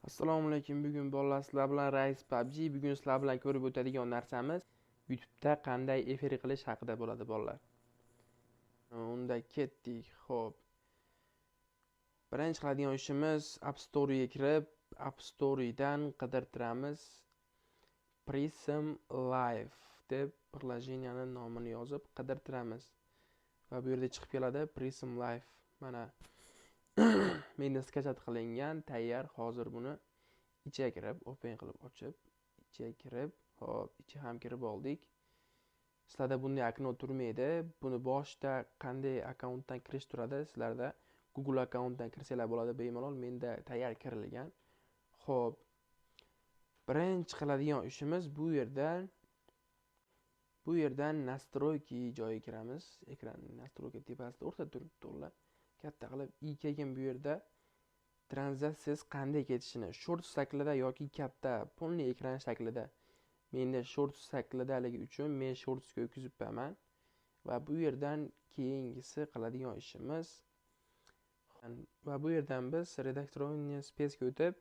Assalomu alaykum. Bugun bolalar sizlar bilan Rais PUBG. Bugun sizlar bilan ko'rib o'tadigan narsamiz YouTube'da qanday efir qilish haqida bo'ladi bolalar. Unda ketdik. Xo'p. Birinchi qiladigan ishimiz App Store'ga kirib, App Store'dan qidirtiramiz Prism Live deb приложениеning nomini yozib qidirtiramiz. Va bu yerda chiqib keladi Prism Live. Mana menda скачать qilingan, tayyor. Hozir buni ichiga kirib, open qilib ochib, ichiga kirib, hop, ichiga ham kirib oldik. Sizlarda bunday окно turmaydi. Buni boshida qanday akkauntdan kirish turadi? Sizlarda Google akkauntdan kirsanglar bo'ladi bemalol. Menda tayyor kirilgan. Xo'p. Birinchi qiladigan ishimiz bu yerdan настройки joyiga kiramiz. Ekranning настройка tepasida o'rtada turibdi ular. Katta qilib i keyin bu yerda translyatsiyangiz qanday ketishini short shaklida yoki katta полный ekran shaklida. Menda short shaklidaligi uchun men shortsga o'tkazibman. Va bu yerdan keyingisi qiladigan ishimiz va bu yerdan biz редактирование списка o'tib,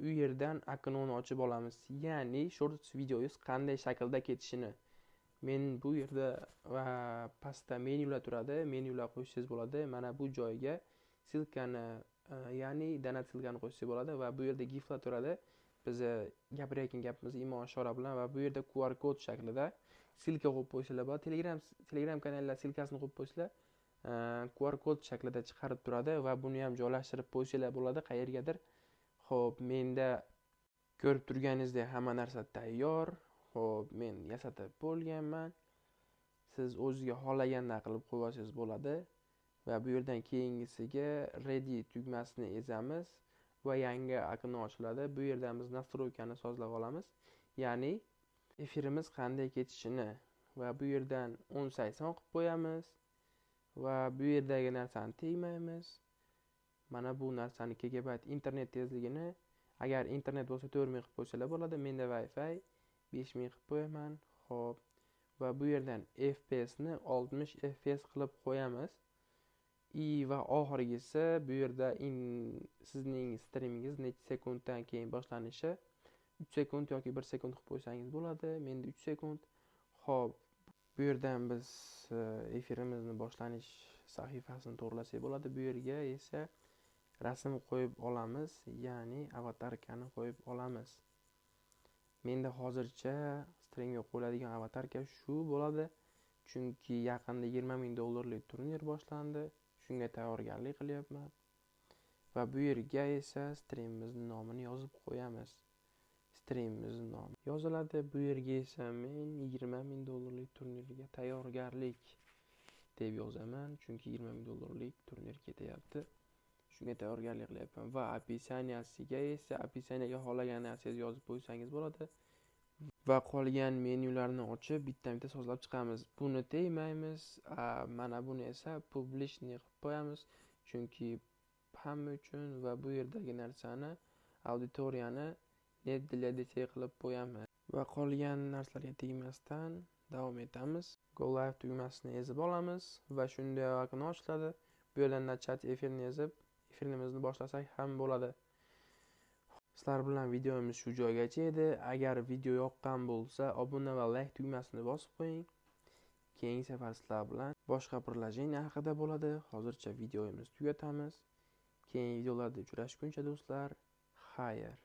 u yerdan окно ni ochib olamiz. Ya'ni shorts videoyingiz qanday shaklda ketishini. Men bu yerda va pastda menyular turadi. Menyular qo'shsangiz bo'ladi. Mana bu joyga ссылка ni, ya'ni donat ссылка ni qo'shsak bo'ladi va bu yerda giflar turadi. Biz gapirayotgan gapimiz imo ishora bilan va bu yerda QR kod shaklida ссылка qo'yib qo'ysalar bo'ladi. Telegram kanallar ссылка sini qo'yib qo'ysalar, QR kod shaklida chiqarib turadi va buni ham joylashtirib qo'ysanglar bo'ladi qayergadir. Xo'p, menda ko'rib turganingizdek hamma narsa tayyor. Xo'p, men yasatib bo'lganman. Siz o'zizga xohlaganday qilib qo'yib olsangiz bo'ladi. Va bu yerdan keyingisiga ready tugmasini ezamiz va yangi окно ochiladi. Bu yerdan biz настройка ni sozlab olamiz. Ya'ni efirimiz qanday ketishini va bu yerdan 1080 qilib qo'yamiz va bu yerdagi narsani tegmaymiz. Mana bu narsani gigabayt internet tezligini agar internet bo'lsa 4000 qilib qo'ysalar bo'ladi. Menda Wi-Fi 5000 qilib qo'yaman. Xo'p. Va bu yerdan FPS ni 60 FPS qilib qo'yamiz. I va oxirgisi bu yerda sizning streamingiz necha sekunddan keyin boshlanishi 3 sekund yoki 1 sekund qilib qo'ysangiz bo'ladi. Menda 3 sekund. Xo'p, bu yerdan biz efirimizni boshlanish sahifasini to'g'rilasak bo'ladi. Bu yerga esa rasm qo'yib olamiz, ya'ni avatarkani qo'yib olamiz. Menda hozircha streamga qo'yiladigan avatarka shu bo'ladi, chunki yaqinda 20 ming dollarlik turnir boshlandi. Shunga tayyorgarlik qilyapman. Va bu yerga esa streamimizning nomini yozib qo'yamiz. Streamimizning nomi yoziladi. Bu yerga esa men 20 ming dollarlik turnirga tayyorgarlik deb yozaman, chunki 20 ming dollarlik turnir ketyapti. Shunga tayyorgarlik qilyapman va описания siga esa описания ga xohlagan narsangizni yozib qo'ysangiz bo'ladi. Va qolgan menyularni ochib bitta-bitta sozlab chiqamiz. Buni tegmaymiz, mana buni esa публичный qilib qo'yamiz, chunki hamma uchun va bu yerdagi narsani auditoriyani не для детей qilib qo'yamiz. Va qolgan narsalarga tegmasdan davom etamiz. Go live tugmasini ezib olamiz va shunday окно ochiladi. Bu yerdan начать efirni ezib, efirimizni boshlasak ham bo'ladi. Sizlar bilan videomiz shu joygacha edi. Agar video yoqqan bo'lsa, obuna va like tugmasini bosib qo'ying. Keyingi safar sizlar bilan boshqa приложение haqida bo'ladi. Hozircha videomizni tugatamiz. Keyingi videolarda uchrashguncha do'stlar, xayr.